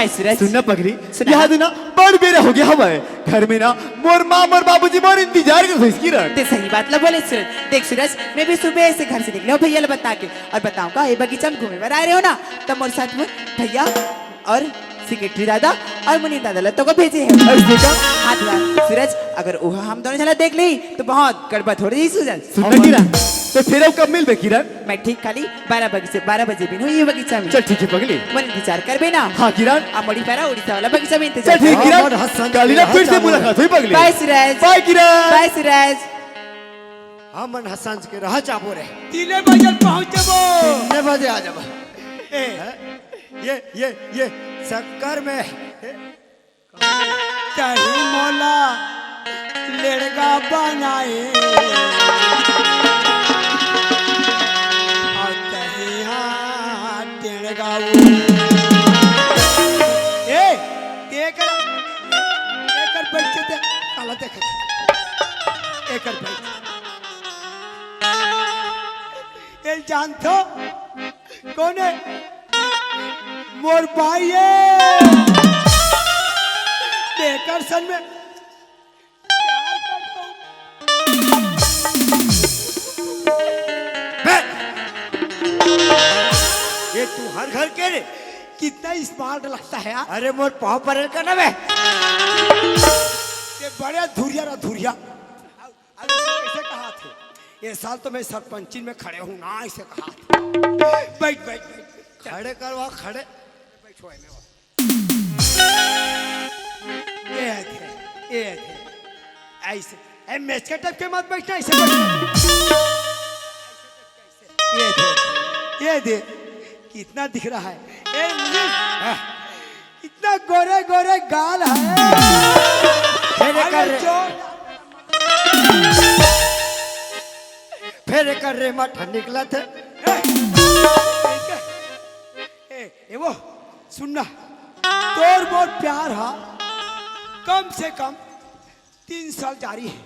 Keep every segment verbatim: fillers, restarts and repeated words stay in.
ए, सूरज। सुन ना पगली, सुना। यहाँ दे ना बड़ बेरा हो गया हवय। घर में ना मोर माँ, मोर बाबूजी मोर इंतजार करत होइस किरण। ते सही बात ला बोले सूरज। देख सूरज, मैं भी सुबह से घर से निकले हँव भैया ला बता के, अउ बतावँ का, ए बगीचा में घूमे बर आए रहे हँव ना, त मोर साथ में भैया अउ सेक्रेटरी दादा अउ मुनीम दादा ला तोको भेजे हँव। अइसे का? हाँ त सूरज, अगर ओहा हम दोनों झन ला देख लेही त बहुत गड़बड़ हो जाही सूरज। सुन ना किरण, त फेर अउ कब मिलबे किरण? मैं ठीक खाली बारह बजे, बारह बजे मिलहूँ ये बगीचा में। चल ठीक हे पगली। मोर इंतजार करबे ना। हाँ किरण। अब मोर पैरा उड़ीसा वाला बगीचा में इंतजार करबे। चल ठीक हे किरण। काली ना फिर से मुलाकात होही पगली। बाय सूरज। बाय किरण। बाय सूरज। हमन ह सांझ के रह जाबो रे। तीने बजे पहुँच जाबो। तीने बजे आ जाबो। ए, हैं? ये, ये, ये चक्कर में तहीं मोला लेड़गा बनाए, अउ तहीं हा टेड़गा। ए, एकर, एकर बैठ के दे, काला देखे। एकर बैठ। ए, जानथो? कोन हे? मोर बाई ए। एकर सन में प्यार करता हूँ। बे! ये तुँहर घर के रे? कितना smart लगता है यार। अरे मोर पाँव परे का ना बे। ये बड़े धुरिया रा धुरिया। अरे, अरे, कैसे कहा थे? ये साल तो मैं सरपंची में खड़े हूँ ना, ऐसे कहा थे। बैठ, बैठ, बैठ, बैठ। खड़े करवा, खड़े। बैठो, ए में वो। ये थे, ये थे। ऐसे, ए, मेज के type के मत बैठना, ऐसे बैठना। ये दे, ये दे, कितना दिख रहा है। ए, मुनीम, हाँ। इतना गोरे गोरे गाल है। फेर अरे कर रे। जो फेर कर रे मत निकला थे। ए, ए, ए, वो, सुनना, तोर मोर प्यार हा, कम से कम तीन साल जारी हे।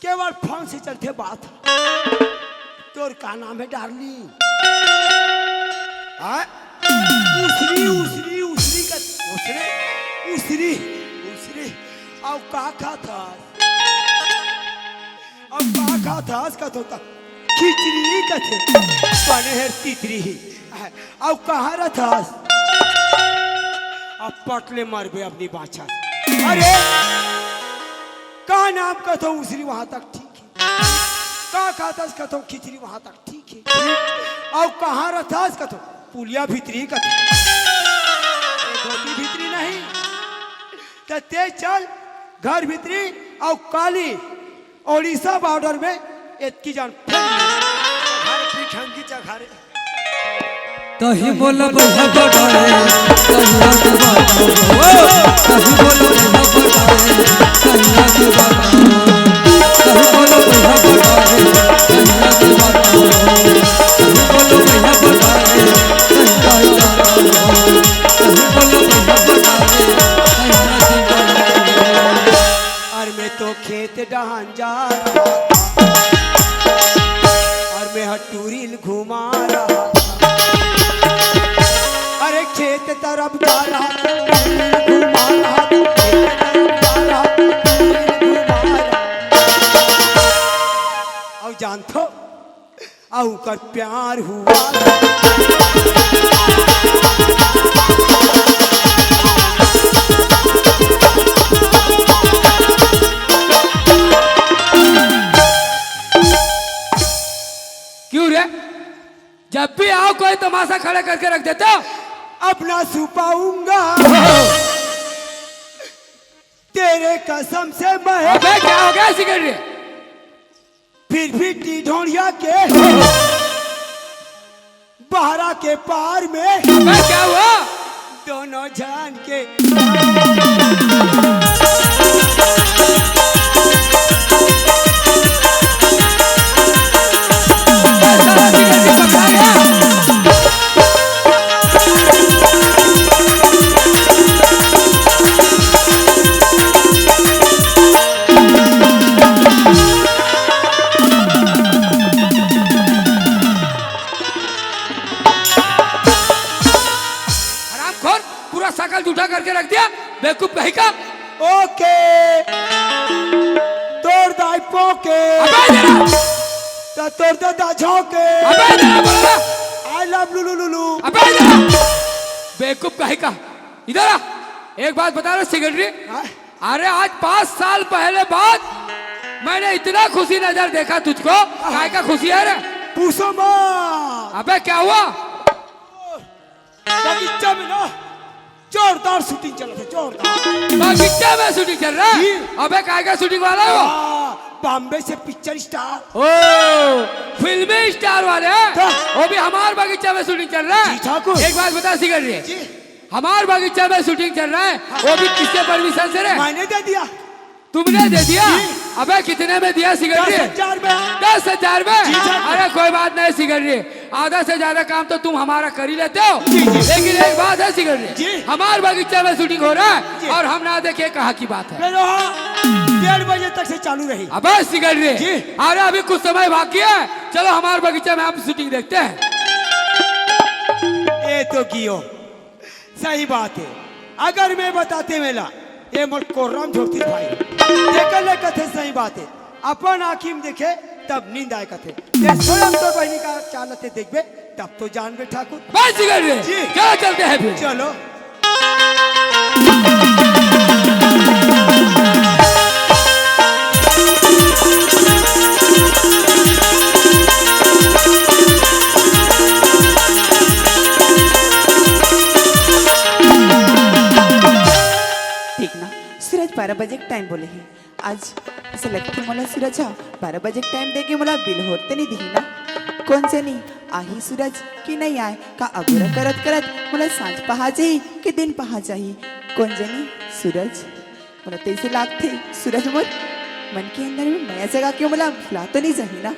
केवल फोन से चलथे बात। तोर का नाम हे डार्लिंग? हाँ? उसरी, उसरी, उसरी का। उसरी? उसरी, उसरी। अउ का खाथस? अउ का खाथस कथों त? खिचड़ी कथे। बने हे तितरी ही। अउ कहाँ रथस? अब पटले मरबे अपनी बाछा। अरे, का नाम कथों उसरी वहाँ तक ठीक हे। का खाथस कथों खिचड़ी वहाँ तक ठीक हे। अउ कहाँ रथस कथों पुलिया भीतरी कथे। ए धोती भीतरी नहीं। त ते चल घर भीतरी अउ काली उड़ीसा border में एतकी जान फेंक दे। हर पीठंगी चघारे। तही बोल बढ़िया बड़ाए, कहिया के बात हो। तही बोल बढ़िया बड़ाए, कहिया के बात हो। तही बोल बढ़िया बड़ाए, कहिया के बात हो। तही बोल बढ़िया बड़ाए, कहिया के बात हो। तही बोल बढ़िया बड़ाए, कहिया के बात हो। अरे मैं तो खेत डहान जा रहा था। अरे मैं ह टूरिल घुमा रहा था। अरे खेत तरफ जा रहा था, टूरिल घुमा रहा था, खेत तरफ जा रहा था, टूरिल घुमा रहा था। अउ जानथो, अउ ओकर प्यार हुआ। क्यों रे? जब भी आओ कोई तमाशा खड़ा करके रख देते हो। अपना छुपाऊंगा तेरे कसम से मैं। अबे क्या हो गया सिगरेट रे? फिर भी ढोंढिया के बहरा के पार में। अबे क्या हुआ? दोनों जान के कौन? पूरा शकल जूठा करके रख दिया, बेवकूफ कहीं का। ओके। तोर दाई पोके। अबे जरा। तो तोर दादा झोंके। अबे जरा बोला। I love लुलु लुलु। अबे जरा। बेवकूफ कहीं का। इधर आ। एक बात बता रहा सेक्रेटरी। हाँ? अरे आज पाँच साल पहले बात मैंने इतना खुशी नजर देखा तुझको। काय का खुशी है रे? पूछो मत। अबे क्या हुआ? बगीचा में ना जोरदार शूटिंग चल रहा है, जोरदार। बगीचा में शूटिंग चल रहा है? जी। अबे काय का शूटिंग वाला हो? आ, बॉम्बे से पिक्चर स्टार। ओ, फिल्मी स्टार वाले हैं? हाँ। वो भी हमार बगीचा में शूटिंग चल रहा है? जी ठाकुर। एक बात बता सेक्रेटरी। जी। हमार बगीचा में शूटिंग चल रहा है, हाँ। वो भी किसके परमिशन से रे? मैंने दे दिया। तुमने दे दिया? जी। अबे कितने में दिया सेक्रेटरी? दस हजार में। दस हजार में? जी ठाकुर। अरे कोई बात नहीं सेक्रेटरी, आधा से ज्यादा काम तो तुम हमारा कर ही लेते हो। जी, जी। लेकिन एक बात है सेक्रेटरी, जी। हमार बगीचा में शूटिंग हो रहा है जी। और हम ना देखे कहाँ की बात है। डेढ़ बजे तक से चालू रही। अबे सेक्रेटरी, जी। अरे अभी कुछ समय बाकी है, चलो हमार बगीचा में हम शूटिंग देखते हैं। ए तो गियो, सही बात है। अगर मैं बताते मेला, ये मोर कोर्रा म झोंकतिस भाई। देखे ले कथे सही बात है। अपन आँखी म देखे, तब नींद आए कथे। ये स्वयं तो बहिनी का चालत हे देखबे, तब तो जानबे ठाकुर। बस सेक्रेटरी। जी। चलो चलते हैं फिर। चलो। ठीक ना, सूरज बारह बजे के टाइम बोले हे। आज अइसे लगथे मोला सूरज ह बारह बजे के टाइम देके मोला बिल्होर तो नइ दिही ना। कोन जनी आही सूरज कि नइ आय, का अगोरा करत करत मोला सांझ पहा जाही कि दिन पहा जाही। कोन जनी सूरज, मोला तो अइसे लागथे सूरज मोर मन के अंदर में मया जगा के मोला भुला तो नइ जाही ना।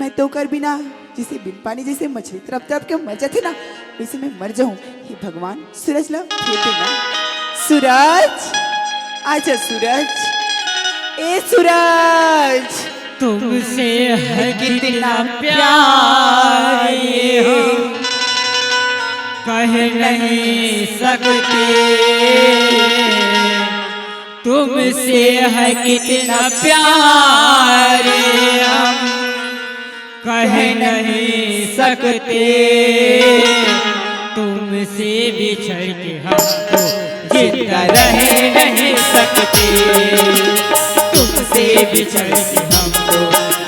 मैं तो ओकर बिना जइसे बिन पानी जइसे मछली तड़प तड़प के मर जाथे ना, वइसे मैं मर जाहूँ। हे भगवान, सूरज ला फेर देना। सूरज, आजा सूरज, ए सूरज। तुमसे है कितना प्यार ये हम कह नहीं सकते। तुमसे है कितना प्यार हम कह नहीं सकते। तुमसे बिछड़ के हम तो जिंदा रह नहीं सकते। तुमसे बिछड़ के हम तो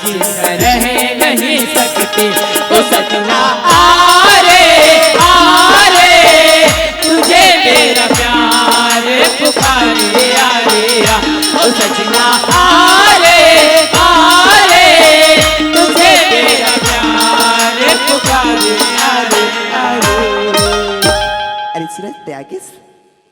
जिंदा रह नहीं सकते। ओ सजना आ रे, आ रे, तुझे मेरा प्यार पुकारे, आ रे, आ। ओ सजना आ रे, आ रे, तुझे मेरा प्यार पुकारे, आ रे, आ रे। अरे सूरज, ते आ गेस?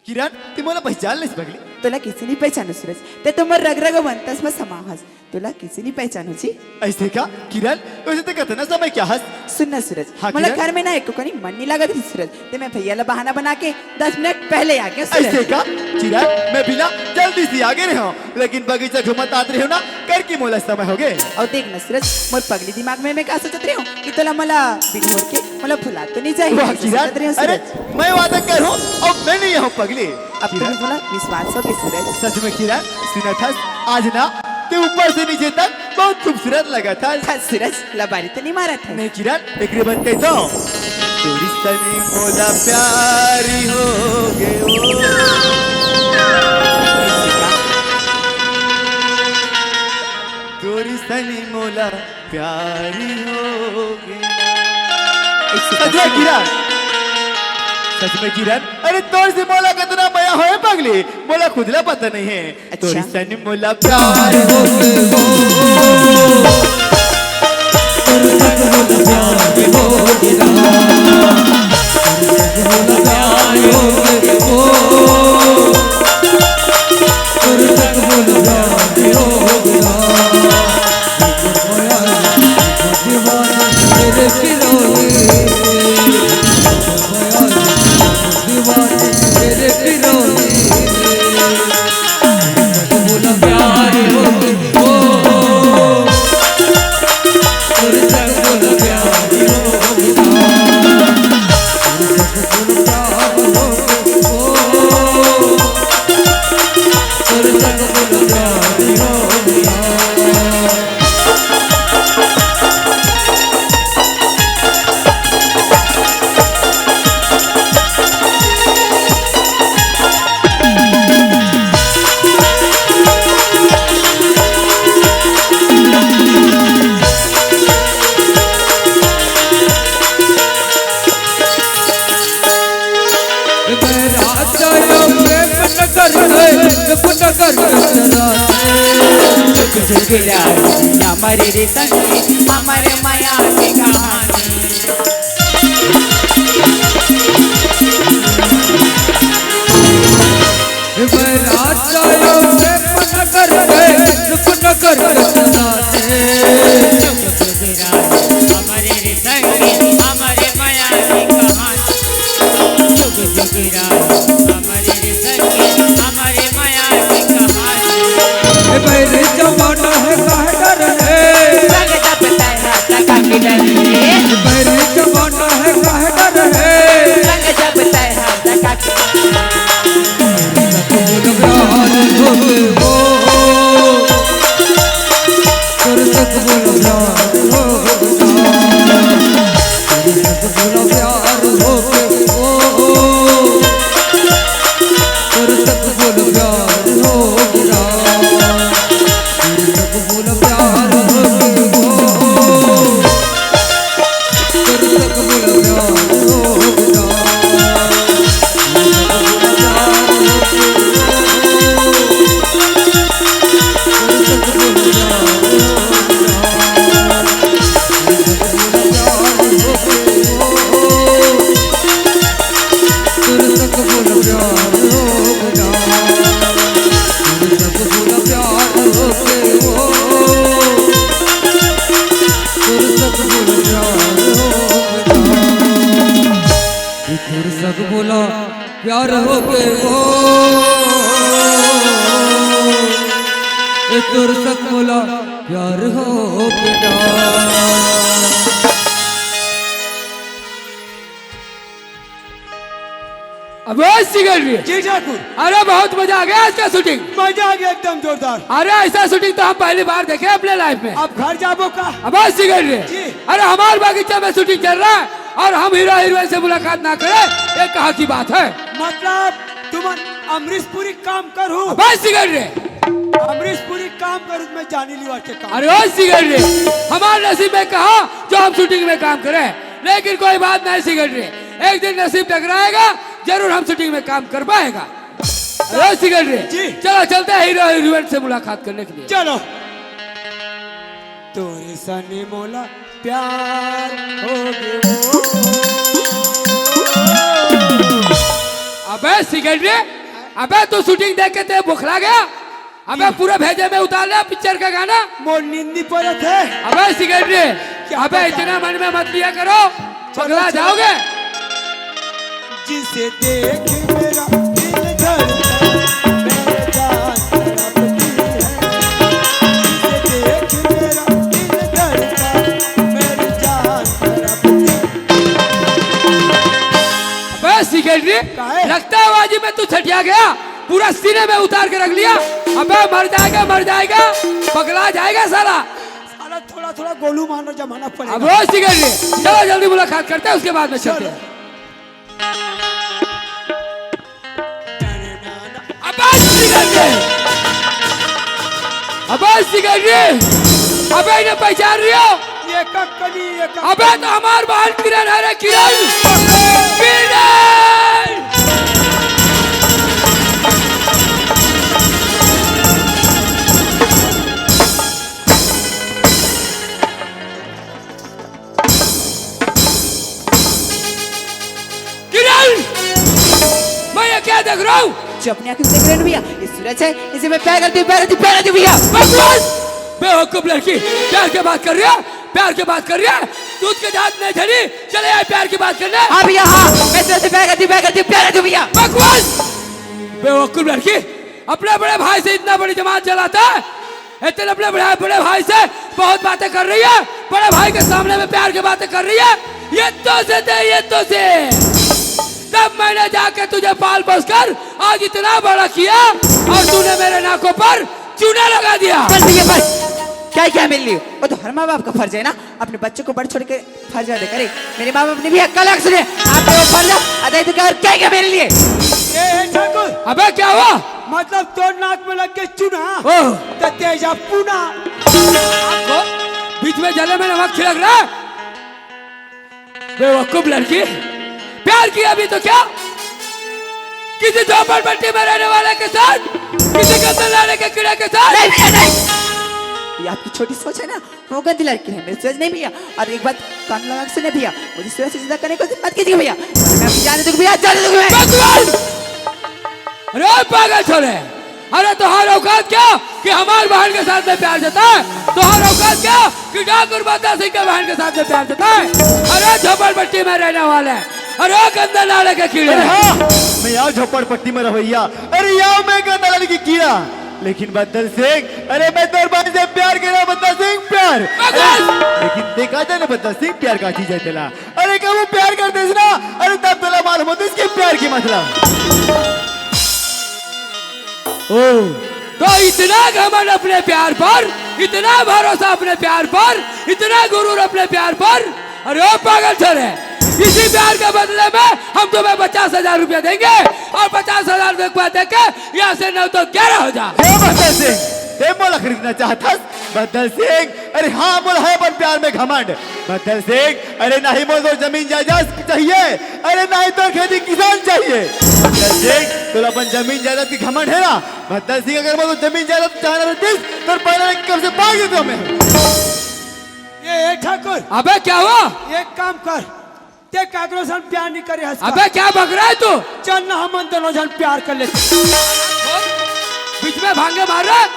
किरण, ते मोला पहचान लेस पगली? तोला कइसे नइ पहचानों सूरज? ते तो मोर रग रग अउ अंतस म समा हस। तोला कइसे नइ पहचानों जी? अइसे का? किरण, वइसे ते कतना समय के हस? सुन ना सूरज, हाँ, मोला किरण? घर में ना एको कनी मन नइ लागत हे सूरज। ते मैं भैया ला बहाना बना के दस मिनट पहले आ गेंव सूरज। अइसे का? किरण, मैं भी ना जल्दी से आ गे रहेंव, लेकिन बगीचा घूमत आत रहेंव ना, करके मोला समय हो गे। अउ देख ना सूरज, मोर पगली दिमाग में मैं का सोचत रहेंव कि तोला मोला बिल्होर के मोला भुला तो नइ जाही, वाह, अइसे किरण, सोचत रहेंव अरे, सूरज। मैं वादा करों, अब मैं नइ आहूं पगली। अब तो किरण। मोला विश्वास हो गे सूरज। सच में किरण, सुनत हस, आज ना ते ऊपर से नीचे तक बहुत खूबसूरत लगत हस। हस सूरज, लबारी तो नइ मारत हस। नहीं किरण, एकरे बर कह दो। तोरी सने मोला प्यारी हो गे ओ। तोरी सने मोला प्यारी हो गे। सच में किरण, सच में किरण, अरे तोर से मोला कतना मया होय पगली, मोला खुद ला पता नइ हे। अच्छा। तोर सन मोला प्यार हो गे हो। तोर सन मोला प्यार हो गे ना। तोर सन मोला प्यार हो गे हो। तोर सन मोला प्यार हो गे ना। राजा यो प्रेम नगर है, रूपनगर कचरा से। जुग जुग रही हमरे रे संगी, हमरे मया के कहानी। मैं राजा यो प्रेम नगर है, रूपनगर कचरा से। जुग जुग रही हमरे रे संगी, हमरे मया के कहानी। जुग जुग रही हमरे रे संगी, हमरे मया के कहानी। ए बैरी जमाना है, काहे डर है? संग जब तय है, त काके डर है? ए बैरी जमाना है, काहे डर है? संग जब तय है, त काके डर है? बोल प्यार हो गए वो, तोर सक बोल प्यार हो गया। बोलो प्यार हो के ओ, तोर सक बोलो प्यार हो के राम। तोर सक बोलो प्यार हो के ओ, तोर सक बोलो प्यार हो के राम। तोर सक बोलो प्यार हो के ओ, तोर सक बोलो प्यार हो के राम। प्यार हो के वो, ए तोर सक मोला प्यार हो के ना। अबे सिगरेट रे। जी ठाकुर। अरे बहुत मजा आ गया आज का शूटिंग। मजा आ गया एकदम जोरदार। अरे ऐसा शूटिंग तो हम पहली बार देखे अपने लाइफ में। अब घर जाबो का? अबे सिगरेट रे। जी। अरे हमारे बगीचा में शूटिंग चल रहा है और हम हीरो हीरोइन से मुलाकात ना करें, ये कहाँ की बात है? मतलब तुम अमरीश पुरी काम करू? अबे सिगरेट रे। अमरीश पुरी काम करू तो मैं जानी लियो आज के काम। अरे ओ सिगरेट रे, हमारे नसीब में कहा जो हम शूटिंग में काम करें, लेकिन कोई बात नहीं सिगरेट रे, एक दिन नसीब टकराएगा, जरूर हम शूटिंग में काम कर पाएगा। अरे सिगरेट रे, जी। चलो चलते हैं हीरो हीरोइन से मुलाकात करने के लिए। चलो। तोरे सने मोला प्यार हो गयो। अबे सिगरेट रे, अबे तू शूटिंग देख के ते बोखला गया? अबे पूरा भेजे में उतार ले पिक्चर का गाना। मोर नींद नहीं पड़त है। अबे सिगरेट रे, क्या अबे पता? इतना मन में मत लिया करो, चलो, पगला चलो। जाओगे। जिसे देख मेरा दिल धड़का, मेरी जान तड़पती है। जिसे देख मेरा दिल धड़का, मेरी जान तड़पती है। अबे सिगरेट रे, काहे? लगता है आवाज में तू छटिया गया। पूरा सीने में उतार के रख लिया। अबे मर जाएगा, मर जाएगा, पगला जाएगा साला। साला थोड़ा थोड़ा गोलू मारना जमाना पड़ेगा। अब वो सिगरेट ले, चलो जल्दी मुलाकात करते हैं, उसके बाद में चलते चलो। हैं। अबे सिगरेट ले, अबे सिगरेट ले, अबे इन्हें पहचान रही हो? ये कक्कनी, ये कक्कनी। अबे तो हमार बहन किरण है रे, किरण। किरण। किरण, मैं ये क्या देख रहा हूँ? जो अपने आंखों से देख रहे हैं ना भैया, ये सूरज है, इसे मैं प्यार करती हूँ, प्यार करती हूँ, प्यार करती हूँ भैया। बकवास! बेवकूफ लड़की, प्यार की बात कर रही है, प्यार की बात कर रही है। दूध के दांत नहीं झड़ी, चले आए प्यार की बात करने। हाँ भैया, हाँ, मैं सूरज से प्यार करती हूँ, प्यार करती हूँ, प्यार करती हूँ भैया। बकवास! बेवकूफ लड़की, अपने बड़े भाई से इतना बड़ी जमात जलाता है, इतने अपने बड़े, बड़े भाई से बहुत बातें कर रही है, बड़े भाई के सामने में प्यार की बातें कर रही है। ये तो से थे, ये तो से। तब मैंने जाके तुझे पाल पोस कर आज इतना बड़ा किया और तूने मेरे नाकों पर चूना लगा दिया। बस भैया बस, क्या क्या मिल लियो? वो तो हर माँ बाप का फर्ज है ना अपने बच्चों को बड़े छोड़ के फर्ज अदा करे। मेरे माँ बाप ने भी हक का हक सुने। आपने वो फर्ज अदा तो क्या और क्या क्या मेरे लिए? ए, ए, ठाकुर। अबे क्या हुआ? मतलब तोर नाक में लग के चूना, ओह। तो तेजा पूना। आपको बीच में जले में नमक छिड़क रहा है? बेवकूफ लड़की, प्यार किया भी तो क्या? किसी झोपड़पट्टी में रहने वाले के साथ, किसी गंदे नाले के कीड़े के साथ। नहीं भैया, नहीं। ये आपकी छोटी सोच है ना, वो गंदी लड़की है, मेरी सोच नहीं भैया। और एक बात कान लगा के सुने भैया, मुझे सुबह से जुदा करने की कोशिश मत कीजिए भैया। मैं जाने दूंगा भैया, जाने दूंगा मैं। बकवास! अरे पागल छोरे, अरे तुम्हारा औकात क्या कि हमारे बहन के साथ में प्यार जताए? तुम्हारा औकात क्या कि डाकुर बदल सिंह के बहन के साथ में प्यार जताए? अरे झोपड़पट्टी में रहने वाले, अरे गंदे नाले के कीड़े। अरे हाँ, मैं यार झोपड़पट्टी में रहवैया, अरे यार मैं गंदे नाले की कीड़ा। लेकिन बदल सिंह, अरे मैं तोर बहन से प्यार करा बदल सिंह, प्यार। बदल! लेकिन देखा जाए ना बदल सिंह, प्यार का चीज है तेला। अरे कब वो प्यार करते ना, अरे तब तेला मालूम होते इसके प्यार की मतलब। ओ, तो इतना घमंड अपने प्यार पर, इतना भरोसा अपने प्यार पर, इतना गुरूर अपने प्यार पर। अरे ओ पागल छोरे, इसी प्यार के बदले में हम तुम्हें पचास हजार रुपया देंगे और पचास हजार रुपया देके यहाँ से नौ तो ग्यारह हो जा। हे बदल सिंह, ते मोला खरीदना चाहत हस? बदल सिंह, अरे हाँ, मोला है अपन प्यार में घमंड। बदल सिंह, अरे नहीं मोला तो जमीन जायदाद चाहिए, अरे नहीं तो खेती किसान चाहिए। बदल सिंह, तोला अपन जमीन जायदाद की घमंड है ना? बदल सिंह, अगर मोला तो जमीन जायदाद चाहना रहतीस, तो पहले कब से भाग देता मैं। ये, ए ठाकुर। अबे क्या हुआ? एक काम कर, ते काकरो सन प्यार नहीं करे हस का? अबे क्या बक रहा है तू? चल ना, हमन दोनों जन प्यार कर लेते। बीच में भांगे मार रहा है?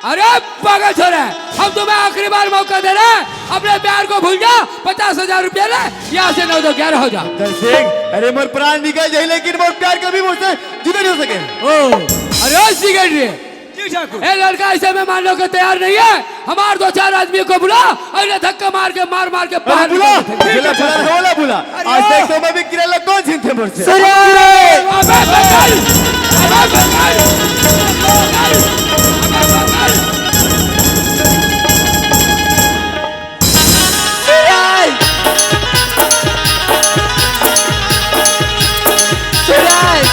अरे पागल छोरे, हम तुम्हें आखिरी बार मौका दे रहे हैं, अपने प्यार को भूल जा, पचास हजार रुपया ले, यहाँ से नौ दो ग्यारह हो जा। बदल सिंह, अरे मोर प्राण निकल जाए लेकिन मोर प्यार कभी मुझसे जुदा नहीं हो सके। ओ, अरे ओ सिगरेट रे, जी ठाकुर। ए लड़का, ऐसे में मानने को तैयार नहीं है। हमार दो चार आदमी को बुला और इन्हें धक्का मार के, मार मार के बाहर बुला, निकाल दे। जेला बुला, ओला बुला। अरे आज ओ। देख तो मैं भी किरला कौन छीनथे मोर से। सुरेश! अबे बंगाल! अबे बंगाल! अबे बंगाल! सुराज! सुराज!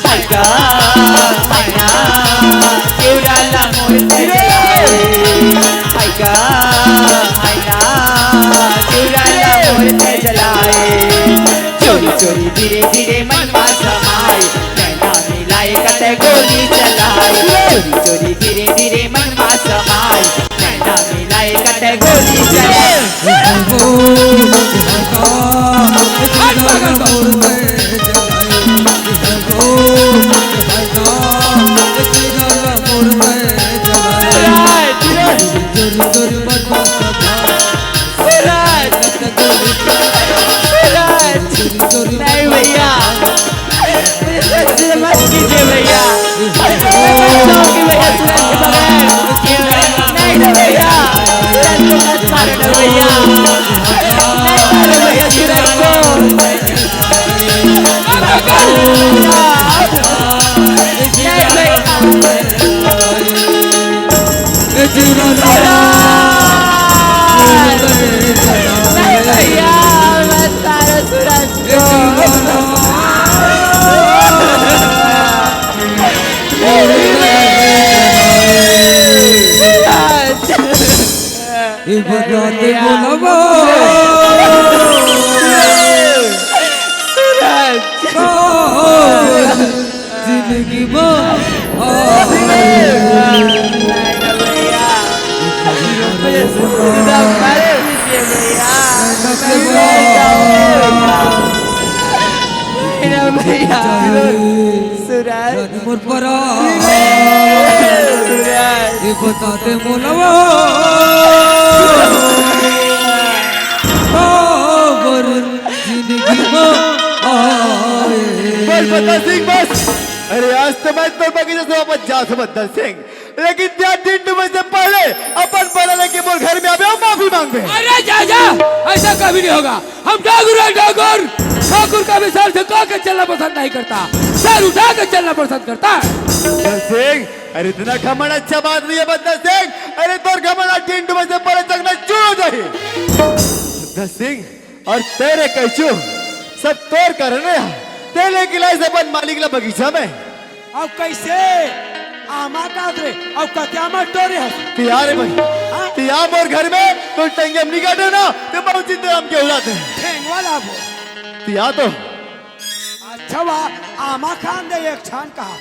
हाय गा, हाय ना, चुराला मोर से जलाए। हाय गा, हाय ना, चुराला मोर से जलाए। चोरी चोरी धीरे धीरे मन मा समाए, नैना मिलाए कते गोली चलाए। चोरी चोरी धीरे धीरे मन मा समाए, नैना मिलाए कते गोली चलाए। नहीं भैया, मुझे सच से मत कीजिए भैया। नहीं भैया, सुरेश के बगैर। नहीं ना भैया, सुरेश को मत मारो ना भैया। नहीं मारो भैया सुरेश को। नहीं भैया। नहीं भैया, मत मारो सुरेश। जिंदगी में भैया, सुराज। मोर परा। सुराज। ये बताते मोलवा। और जिंदगी में आए। बस बदल सिंह, बस। अरे आज तो मैं तोर बगीचा से वापस जा सकत बदल सिंह, लेकिन त्या टिंडू में से पहले अपन बला लेके मोर घर में आबे और माफी मांगबे। अरे जा, जा, ऐसा कभी नहीं होगा। हम डागू राज डागोर ठाकुर का भी सर झुका के चलना पसंद नहीं करता, सर उठा के चलना पसंद करता है। बदल सिंह, अरे इतना घमंड अच्छा बात नहीं है बदल सिंह। अरे तोर घमंड टिंडू में से पहले चकनाचूर हो जाए। बदल सिंह, और तेरे कैचू सब तोर कारण है। तेरे गिलाए से अपन मालिक ला बगीचा में। अब कैसे? आमा काट रे, अब कत्या मत डोरे हस। तिया रे भाई, हाँ? तिया मोर घर में तो टंगे हम नहीं काटे ना, तो बहुत चिंता हम के उड़ाते हैं। लाबो। तिया तो। अच्छा, वाह, आमा खान दे एक छान कहा।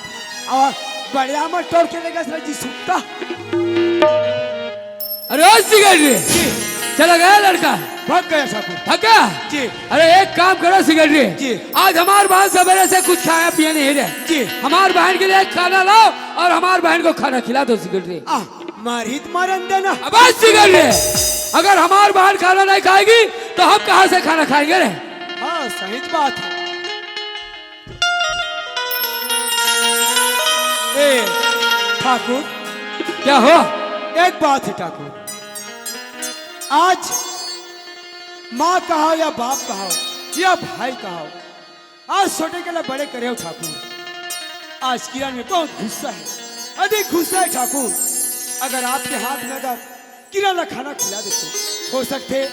अउ बड़े आमा टोर के लेगा सर जी सुट्टा। अरे ओ सिकरड़ी, चला गया लड़का? भाग गया ठाकुर। भाग गया? जी। अरे एक काम करो सिकरड़ी, जी। आज हमार बहन सवेरे से कुछ खाया पिया नहीं रहे। जी। हमार बहन के लिए खाना लाओ अउ हमार बहन को खाना खिला दो सिकरड़ी। आ, मारित मारन देना। अब आज सिकरड़ी, अगर हमार बहन खाना नहीं खाएगी तो हम कहाँ से खाना खाएंगे रे? हाँ, सही बात है। ए ठाकुर, क्या हो? एक बात है ठाकुर, आज माँ कहाओ या बाप कहाओ या भाई कहाओ, आज छोटे के लिए बड़े करे हो ठाकुर। आज किरण में बहुत गुस्सा है, अधिक गुस्सा है ठाकुर। अगर आपके हाथ में अगर किरण ला खाना खिला देते, हो सकथे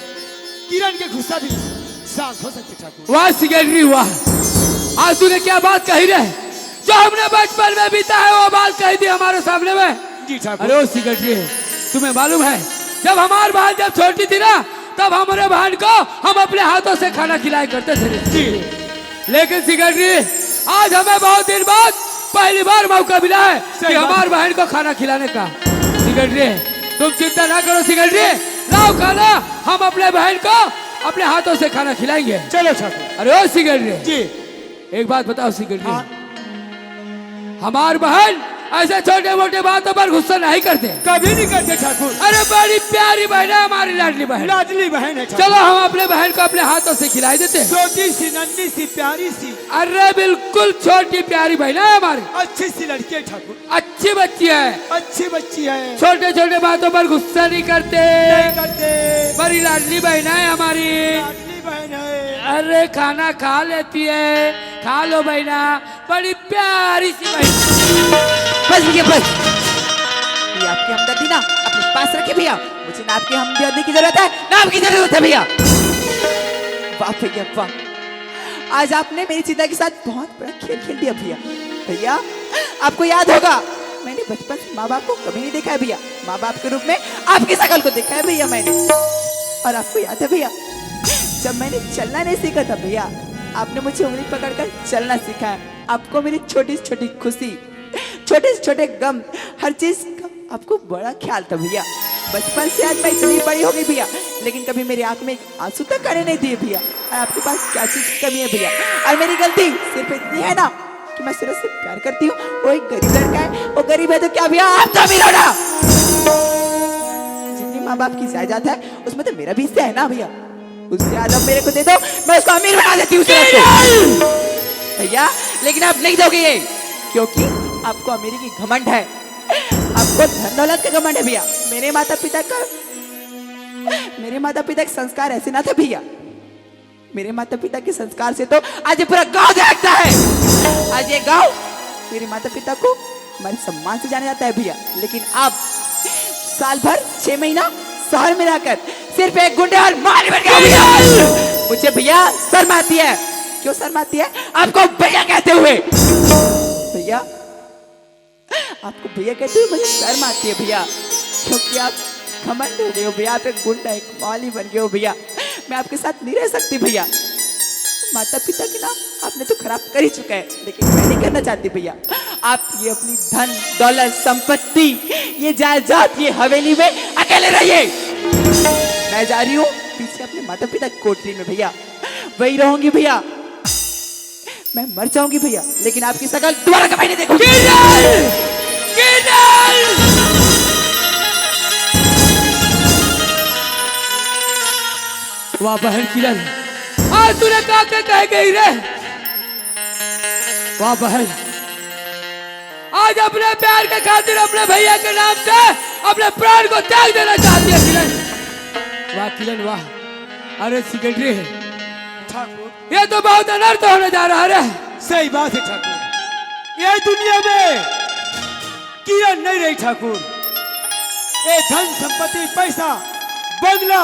किरण के गुस्सा भी शांत हो सकथे ठाकुर। वाह सिकरड़ी वाह, आज तूने क्या बात कही रे? जो हमने बचपन में बीता है वो बात कही थी हमारे सामने में। जी ठाकुर। अरे ओ सिकरड़ी, तुम्हें मालूम है जब हमार बहन जब छोटी थी ना, तब हमारे बहन को हम अपने हाथों से खाना खिलाया करते थे। जी। लेकिन सिकरड़ी, आज हमें बहुत दिन बाद पहली बार मौका मिला है कि हमार बहन को खाना खिलाने का। सिकरड़ी, तुम चिंता ना करो सिकरड़ी, लाओ खाना, हम अपने बहन को अपने हाथों से खाना खिलाएंगे। चलो ठाकुर। अरे ओ सिकरड़ी, जी। एक बात बताओ सिकरड़ी, हाँ। हमार बहन ऐसे छोटे मोटे बातों पर गुस्सा नहीं करते। कभी नहीं करते ठाकुर। अरे बड़ी प्यारी बहन है हमारी, लाडली बहन। लाडली बहन है ठाकुर। चलो हम अपने बहन को अपने हाथों से खिलाई देते हैं। छोटी सी नन्ही सी प्यारी सी। अरे बिल्कुल छोटी प्यारी बहन है हमारी। अच्छी सी लड़की है ठाकुर। अच्छी बच्ची है। अच्छी बच्ची है। छोटे छोटे बातों पर गुस्सा नहीं करते। नहीं करते। बड़ी लाडली बहन है हमारी। लाडली बहन है। अरे खाना खा लेती है, खा लो बहना, बड़ी प्यारी सी बहन। बस भैया बस, ये आपकी हमदर्दी ना अपने पास रखिए भैया, मुझे ना आपकी हमदर्दी की जरूरत है ना आपकी जरूरत है भैया। वाह भैया वाह, आज आपने मेरी चिंता के साथ बहुत बड़ा खेल खेल दिया भैया। भैया, आपको याद होगा, मैंने बचपन से माँ बाप को कभी नहीं देखा है भैया। माँ बाप के रूप में आपकी शकल को देखा है भैया मैंने। और आपको याद है भैया, जब मैंने चलना नहीं सीखा था भैया, आपने मुझे उंगली पकड़कर चलना सिखाया। आपको मेरी छोटी से छोटी खुशी, छोटे से छोटे गम, हर चीज का आपको बड़ा ख्याल था भैया। बचपन से आज मैं इतनी बड़ी हो गई भैया, लेकिन कभी मेरी आंख में आंसू तक आने नहीं दिए भैया। और आपके पास क्या चीज की कमी है भैया? और मेरी गलती सिर्फ इतनी है ना कि मैं सूरज से प्यार करती हूँ, वो एक गरीब लड़का है, वो गरीब है तो क्या भैया, आप तो अमीर हो ना। जितनी माँ बाप की जायदाद है उसमें तो मेरा भी हिस्सा है ना भैया, उससे आधा मेरे को दे दो, मैं उसको अमीर बना देती हूँ सूरज को। भैया, लेकिन आप नहीं दोगे ये, क्योंकि आपको अमीरी की घमंड है, आपको धन दौलत का घमंड है भैया। मेरे माता पिता का, मेरे माता पिता के संस्कार ऐसे ना थे भैया। मेरे माता पिता के संस्कार से तो आज ये पूरा गांव दहकता है। आज ये गांव मेरे माता पिता को हमारे सम्मान से जाना जाता है भैया, लेकिन आप साल भर, छह महीना शहर में रहकर सिर्फ एक गुंडे और माली बन गए भैया। मुझे भैया शर्म आती है। क्यों शर्म आती है? आपको भैया कहते हुए। भैया, आपको भैया कहते हुए मुझे शर्म आती है भैया, क्योंकि आप घमंड हो गए हो भैया, आप एक गुंडा, एक माली बन गए हो भैया। मैं आपके साथ नहीं रह सकती भैया। माता पिता के नाम आपने तो खराब कर ही चुका है, लेकिन मैं नहीं करना चाहती भैया। आप ये अपनी धन दौलत संपत्ति, ये जायदाद, ये हवेली में अकेले रहिए। मैं जा रही हूँ पीछे अपने माता पिता की कोठरी में भैया, वही रहूंगी भैया। मैं मर जाऊंगी भैया, लेकिन आपकी शकल दोबारा कभी नहीं देखूंगी। किरण! किरण! वाह बहन किरण, आज तूने का के कह गई रे? वाह बहन, आज अपने प्यार के खातिर अपने भैया के नाम से अपने प्राण को त्याग देना चाहती है किरण। वाह किरण वाह। अरे सिकरड़ी, ठाकुर, ये तो बहुत अनर्थ होने जा रहा है। सही बात है ठाकुर, ये दुनिया में किरण नहीं रही ठाकुर। ये धन संपत्ति, पैसा, बंगला,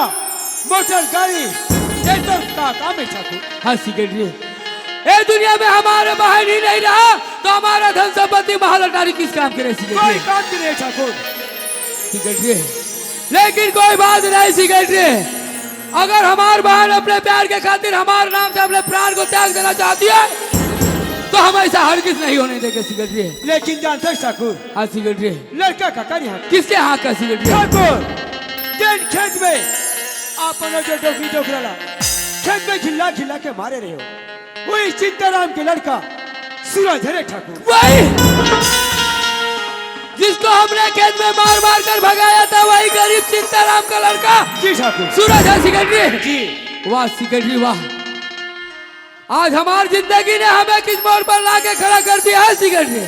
मोटर गाड़ी, ये सब का काम है ठाकुर। हाँ सिकरड़ी, ये दुनिया में हमारा बहन ही नहीं रहा तो हमारा धन संपत्ति महल अटारी किस काम के रहे सिकरड़ी? कोई काम के नहीं ठाकुर। सिकरड़ी, लेकिन कोई बात नहीं सिकरड़ी। अगर हमार बहन अपने प्यार के खातिर हमार नाम से अपने प्राण को त्याग देना चाहती है, तो हम ऐसा हरगिज नहीं होने देंगे, सिकरटी। लेकिन जानते हैं ठाकुर, हाँ, सिकरटी। लड़का का कर यहाँ किसके हाथ का, सिकरटी? ठाकुर, जेन खेत में आप लोग जो डोकरी डोकरा ला खेत में घिल्ला घिल्ला के मारे रहे हो, वही चिंताराम के लड़का सूरज है रे ठाकुर। वही जिसको हमने खेत में मार मार कर भगाया था, वही गरीब चिंताराम का लड़का जी ठाकुर। सूरज है, सिकरटी। जी। वाह सिकरटी, वाह। आज हमार जिंदगी ने हमें किस मोड़ पर लाके खड़ा कर दिया है, सिकरटी।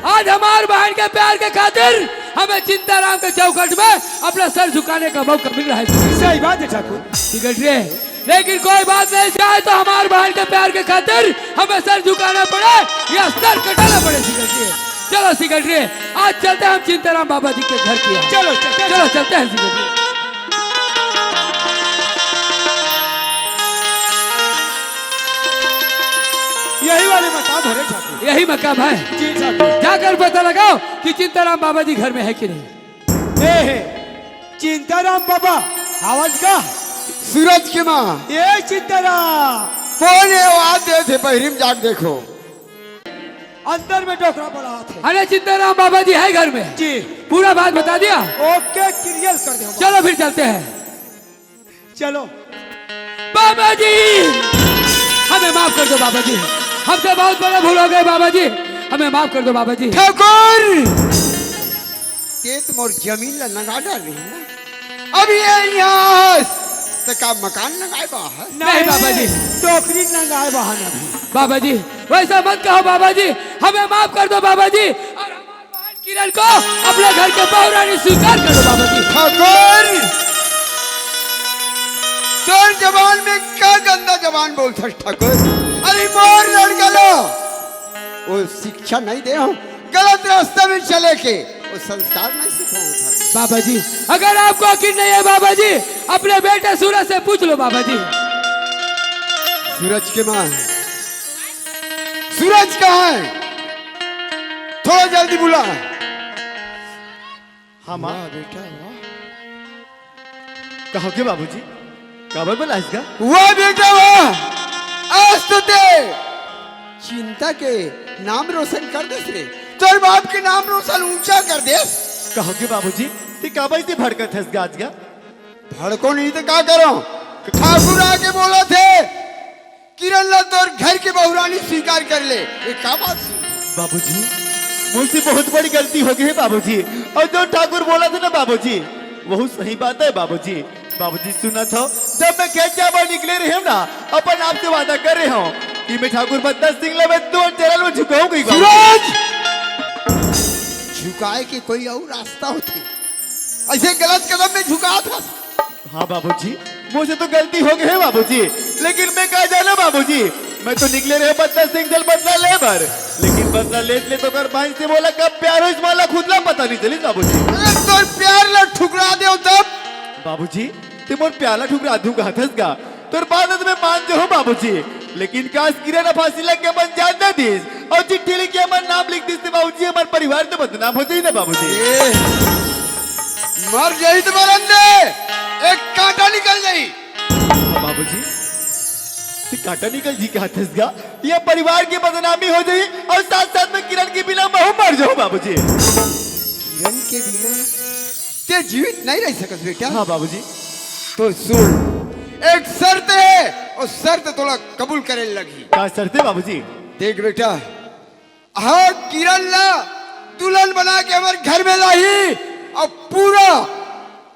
आज हमार बहन के प्यार के खातिर हमें चिंताराम के चौखट में अपना सर झुकाने का मौका मिल रहा है। सही बात है ठाकुर। सिकरटी, लेकिन कोई बात नहीं, चाहे तो हमार बहन के प्यार के खातिर हमें सर झुकाना पड़े या सर कटाना पड़े, सिकरटी। चलो सिकरटी, आज चलते हैं हम चिंताराम बाबा जी के घर की ओर। चलो, चलते हैं। चलो, चलते हैं सिकरटी। यही वाले मकाम है रे ठाकुर। यही मकाम है। जी ठाकुर। जाकर पता लगाओ कि चिंताराम बाबा जी घर में है कि नहीं। ए हे, चिंताराम बाबा, आवाज का? सूरज के माँ। ए चिंताराम। कौन है वो? आ दे थे बहिरी में जाके देखो। अंदर में डोकरा बोला थे। अरे चिंताराम बाबा जी है घर में। जी। पूरा बात बता दिया। ओके, क्लियर कर दे। चलो फिर चलते हैं। चलो। बाबा जी, हमें माफ कर दो बाबा जी, हमसे बहुत बड़ा भूल हो गया बाबा जी, हमें माफ कर दो बाबा जी। ठाकुर, ते तो मोर जमीन ला नंगा डार रही ना। अब ये यहाँ तो का मकान नंगाए बाहर? नहीं बाबा जी। टोकरी नंगाए बाहर अभी। बाबा जी, वैसा मत कहो बाबा जी, हमें माफ कर दो बाबा जी, और हमारे बहन किरण को अपने घर के बहुरानी स्वीकार कर दो बाबा जी। ठाकुर, तोर जबान में का गंदा जबान बोलथस ठाकुर? अरे मोर लड़का ला वो शिक्षा नहीं दे हो, गलत रास्ता में चले के वो संस्कार नहीं सिखाओ ठाकुर। बाबा जी, अगर आपको यकीन नहीं है बाबा जी, अपने बेटे सूरज से पूछ लो बाबा जी। सूरज के माँ, सूरज कहाँ है? थोड़ा जल्दी बुला। हाँ माँ। वाह बेटा, वाह। कहो के बाबूजी, काबर बुलाइस गा? वाह बेटा, वाह। आज तो ते चिंता के नाम रोशन कर देस रे, तोर बाप के नाम रोशन ऊंचा कर देस। कहो के बाबूजी, ते काबर इतनी भड़कत हस गा आज गा? भड़को नहीं तो का करो, ठाकुर आके बोला थे, किरण ला तोर घर के बहुरानी स्वीकार कर ले। ये का बात सुन? बाबूजी, मुझसे बहुत बड़ी गलती हो गई है बाबूजी। और जो ठाकुर बोला था ना बाबूजी, वो सही बात है बाबूजी। बाबूजी सुना था, जब मैं खेत जावा निकले रहे हूँ ना, अपन आपसे वादा कर रहे हूँ कि मैं ठाकुर बदला सिंह ला मैं दो चरण में झुकाऊंगा ही बाबूजी। सूरज! झुकाए के कोई और रास्ता होते, ऐसे गलत कदम में झुका था। हाँ बाबूजी, मुझसे तो गलती हो गई है बाबूजी, लेकिन मैं का जाना बाबूजी, मैं तो निकले रहे बदला सिंह जल बदला ले बर, लेकिन बदला लेत लेत ओकर भाई से बोला कब प्यार हो इस माला खुद ला पता नहीं चली बाबूजी। अगर तोर प्यार ला ठुकरा दे तब? बाबूजी, ते मोर प्यार ला ठुकरा दूं कहा थस गा? तोर बात तो मैं मान जो हूँ बाबूजी, लेकिन काश किरण फांसी लग के अपन जान दे दीस और चिट्ठी लिख के हमार नाम लिख दीस ते बाबूजी, हमार परिवार तो बदनाम हो जाई ना बाबूजी। ए, मर जाई तो मरन दे, एक कांटा निकल जाई। हाँ बाबूजी, ते कांटा निकल जी कहा थस गा? ये परिवार की बदनामी हो जाई और साथ साथ में किरण के बिना मैं हूँ मर जाऊँ बाबूजी। किरण के बिना ते जीवित नहीं रह सकस बेटा। हाँ बाबूजी। तो सुन, एक शर्त है, और शर्त तोला कबूल करे लगही। का शर्त है बाबूजी? देख बेटा, हाँ किरण ला दुल्हन बना के हमारे घर में लाही, और पूरा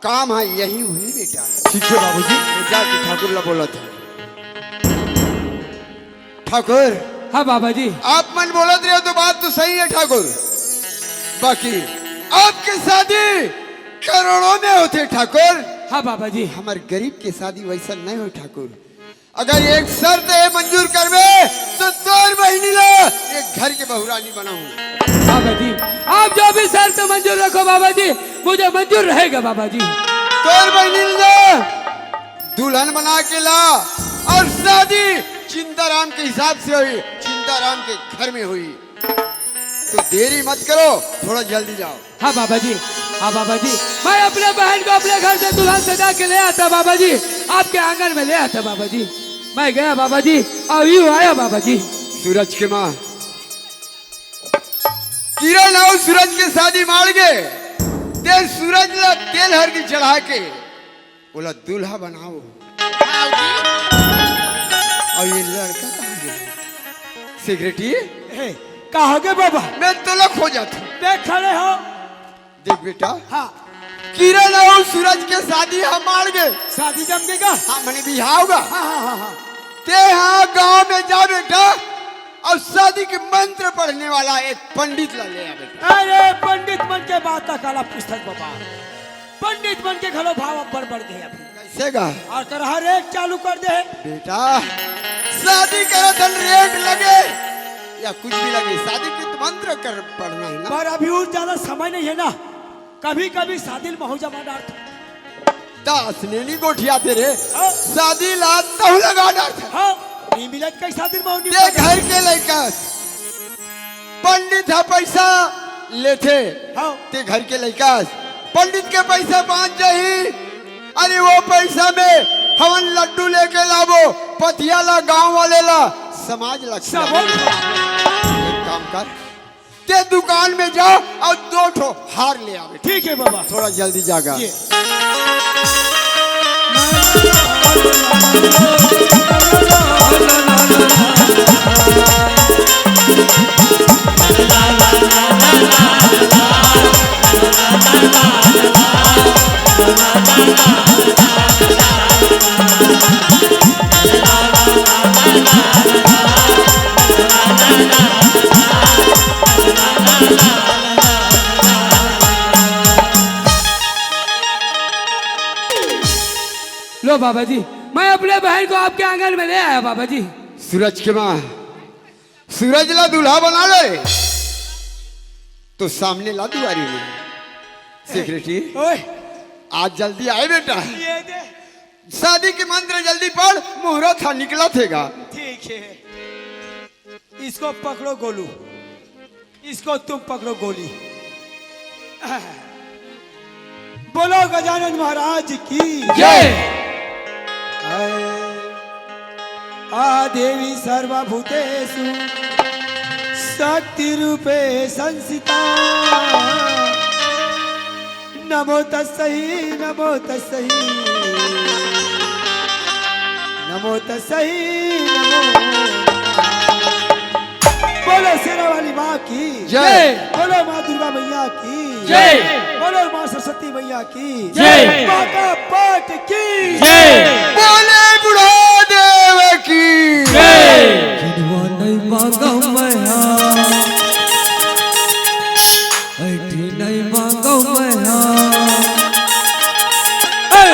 काम हाँ यही हुई बेटा। ठीक है बाबूजी। जाके ठाकुर ला बोला था। ठाकुर। हाँ बाबा जी। आप मन बोलत रहे हो तो बात तो सही है ठाकुर, बाकी आपके शादी करोड़ों में होते ठाकुर। हाँ बाबा जी। हमारे गरीब के शादी वैसा नहीं हो ठाकुर। अगर एक शर्त है मंजूर करवे तो तोर बहिनी ला एक घर के बहुरानी बनाऊं। बाबा जी, आप जो भी शर्त मंजूर रखो बाबा जी, मुझे मंजूर रहेगा बाबा जी। तोर बहिनी ला दुल्हन बना के ला और शादी चिंताराम के हिसाब से हुई, चिंताराम के घर में हुई। तो देरी मत करो, थोड़ा जल्दी जाओ। हाँ बाबा जी, हाँ बाबा जी, मैं अपने बहन को अपने घर से दुल्हन सजा के ले आता बाबा जी, आपके आंगन में ले आता बाबा जी। मैं गया बाबा जी, अउ यूं आया बाबा जी। सूरज के माँ, किरण अउ सूरज के शादी माड़ गे, ते सूरज ला तेल हरदी चढ़ा के ओला दूल्हा बनाओ। अउ ये लड़का कहाँ गे? सेक्रेटरी, ए, का हो गे बाबा? मैं तोला खोजत हूँ। देख खड़े हो। देख बेटा, हाँ। किरण अउ सूरज के शादी ह माड़ गे। शादी जम गे का? हाँ, मने बिहाव गा। हाँ, हाँ, हाँ, हाँ। ते हा गांव में जा बेटा, अउ शादी के मंत्र पढ़ने वाला एक पंडित ला ले आ बेटा। अरे, पंडित मन के बात ला काला पूछथस बाबा। पंडित मन के घलो भाव अब्बड़ बढ़ गे अभी। कइसे गा? अउ तोर रेट चालू कर दे हे। बेटा, शादी करत हन, रेट लगे या कुछ भी लगे, शादी के तो मंत्र कर पढ़ना हे ना। पर अभी अउ ज्यादा समय नइ हे ना, कभी-कभी शादी ल महू जमा डारथन। त असने नइ गोठियाथे रे, हाँ। शादी ला तहूं लगा डारथन। हाँ, नइ मिलत कइसे शादी ल महू नइ ते पता। घर के लइका पंडित ह पइसा लेथे, हाँ। ते घर के लइका पंडित के पइसा बांच जाही। अरे वो पइसा में हमन लड्डू लेके लाबो, पथिया ला, गांव वाले ला, समाज ला खिलाबो। एक काम कर, ते दुकान में जा अउ दो ठो हार ले आबे। ठीक हे बाबा। थोड़ा जल्दी जागा। ये। लो बाबा जी, मैं अपने बहन को आपके आंगन में ले आया बाबा जी। सूरज के माँ, सूरज ला दूल्हा बना ले, तो सामने ला दुआरी में। सेक्रेटरी, ओए। आज जल्दी आए बेटा। ये दे। शादी के मंत्र जल्दी पढ़, मुहूर्त ह निकलत हे गा। ठीक हे, इसको पकड़ो गोलू, इसको तुम पकड़ो गोली। बोलो गजानन महाराज की जय। आ देवी सर्वभूतेषु शक्ति रूपे संस्थिता। नमो तस्सही, नमो तस्सही, नमो तस्सही, नमो। बोलो शेरा वाली माँ की जय। बोलो माँ दुर्गा मैया की जय। बोलो माँ सरस्वती मैया की जय। माता पाट की जय। बोले बुढ़ा देव की जय। किनवा नहीं मांगा मैं हा, ऐठी नहीं मांगा मैं हा। ए!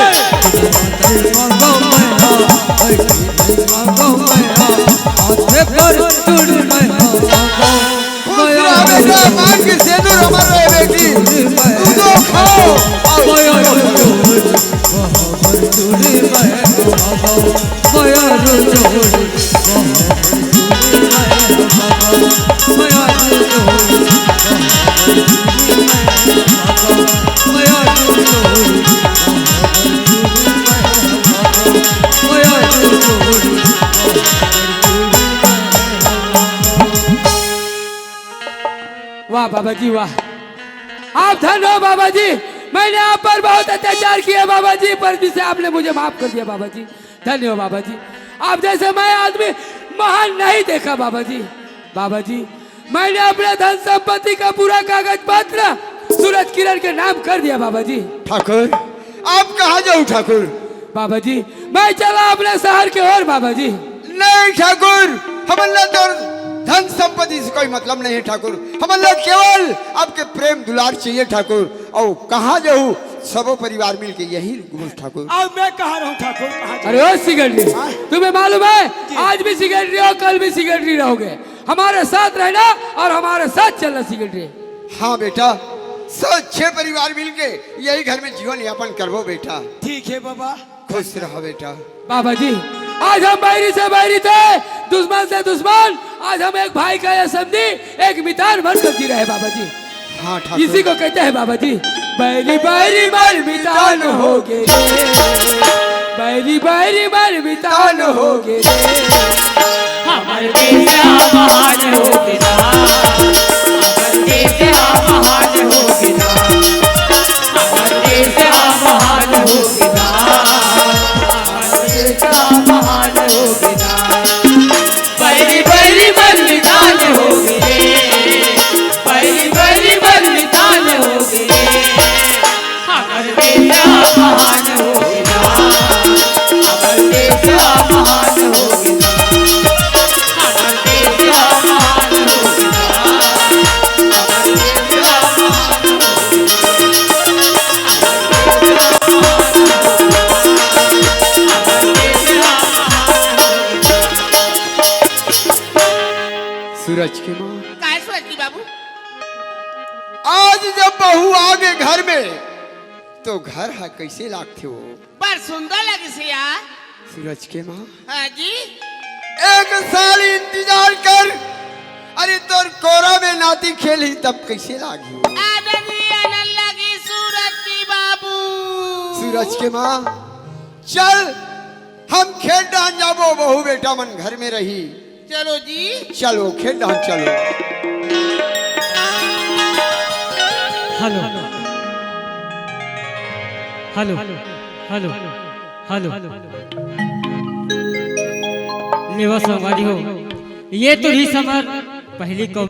किनवा नहीं मांगा मैं हा, ऐठी नहीं मांगा मैं हा। हाथे पर चूड़ी मैं हा मांगा। खुश रह बेटा, मांग के सेनुर अमर रहे बेटी। तू तो खाओ। वाह बाबा जी, वाह। आप धन्य हो बाबा जी, मैंने आप पर बहुत अत्याचार किया बाबा जी, पर जिसे आपने मुझे माफ कर दिया बाबा जी, धन्य हो बाबा जी। आप जैसे मैं आदमी महान नहीं देखा बाबा जी। बाबा जी, मैंने अपने धन संपत्ति का पूरा कागज पत्र सूरज किरण के नाम कर दिया बाबा जी। ठाकुर, आप कहाँ जाओ ठाकुर? बाबा जी, मैं चला अपने शहर के ओर बाबा जी। नहीं ठाकुर, हमन ला तोर धन संपत्ति से कोई मतलब नहीं है ठाकुर। हमन ला केवल आपके प्रेम दुलार चाहिए ठाकुर। अउ कहाँ जाहू, सबो परिवार मिलके यहीं घूमस ठाकुर। अब मैं कहाँ रहूँ ठाकुर, कहाँ जाऊँ? अरे ओ सिगरेटी, हाँ? तुम्हें मालूम है, जी। आज भी सिगरेटी हो, कल भी सिगरेटी रहोगे। हमारे साथ रहना और हमारे साथ चलना सिगरेटी। हाँ बेटा, सब छह परिवार मिलके यही घर में जीवन यापन करबो बेटा। ठीक है बाबा। खुश रहो बेटा। बाबा जी, आज हम बैरी से बैरी थे, दुश्मन से दुश्मन, आज हम एक भाई का यह समधी, एक मितान भर कर जी रहे बाबा जी। हाँ ठाकुर। इसी को कहते हैं बाबा जी, बैरी बैरी मर मितान हो गे रे, बैरी बैरी मर मितान हो गे रे। हमर देश महान हो गे ना, हमर देश महान हो गे ना, हमर देश महान हो गे ना, हमर देश महान हो गे ना। बैरी बैरी बलिदान हो गे, बैरी बैरी बलिदान हो गे। हमर बेटा महान हो गे ना, हमर बेटा महान हो गे ना, हमर बेटा महान हो गे ना, हमर बेटा महान हो गे ना। सूरज के माँ। काय सूरज के बाबू? आज जब बहू आगे घर में, तो घर ह कइसे लागथे वो? बड़ सुंदर लगिस यार। सूरज के माँ। हाँ जी। एक साल इंतजार कर, अरे तोर कोरा में नाती खेलही तब कइसे लागही वो? आनंद ही आनंद लगी सूरज के बाबू। सूरज के माँ, चल हम खेत डाहन जाबो, बहू बेटा मन घर में रही। चलो जी। चलो खेत डाहन चलो। Hello, hello, hello, hello. लेवा संगवारी हो, ये तो रहिस हमर पहली कौ-